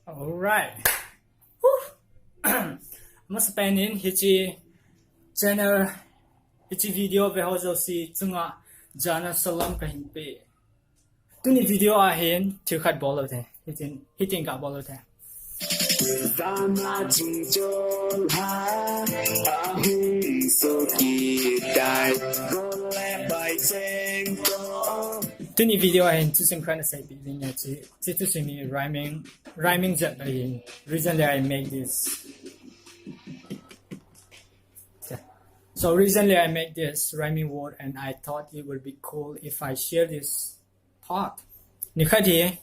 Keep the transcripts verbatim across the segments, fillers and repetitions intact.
Alright. Whew. Masapen in hiche channel, hiche video veho jouse chunga jana salam kahin pe. Tuni video a hin thil khat bol lou te. Hitin, hitin kabol lou te. Vana jing jol ha, ahung so kitai, gol le bai jeng ko. Tuni video a hin thusim khat na seipeh ding ahi. Hiche thusim hi rhyming, rhyming jat ahin. Recently I make this. Okay. So recently I make this rhyming word and I thought it would be cool if I share this thought. Nikhat hi,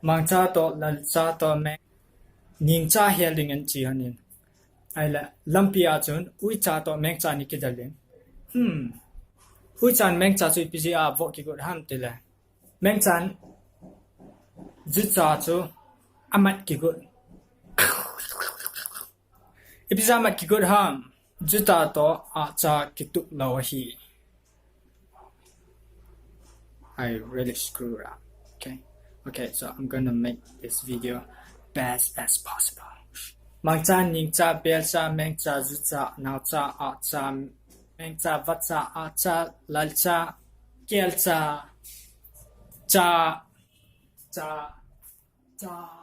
mangcha toh, lalcha toh, meng, ningcha hel ding ahin chi hon in. Ahile, lampi a chun, uicha toh, mengcha ni kidel in. Hmm. Uicha mengcha chu ipi jeh a voh kigot ham tile. Mengchan, jucha chu, amat kigot. Ipi jeh a amat kigot ham, jucha toh, ahcha kitup lou ahi. I really screw up. Okay. Okay, so I'm gonna make this video best as possible. Mangcha, ningcha, belcha, mengcha, jucha, naocha, ahcha, mengcha, vacha, ahcha, lalcha, kelcha, cha, cha, cha.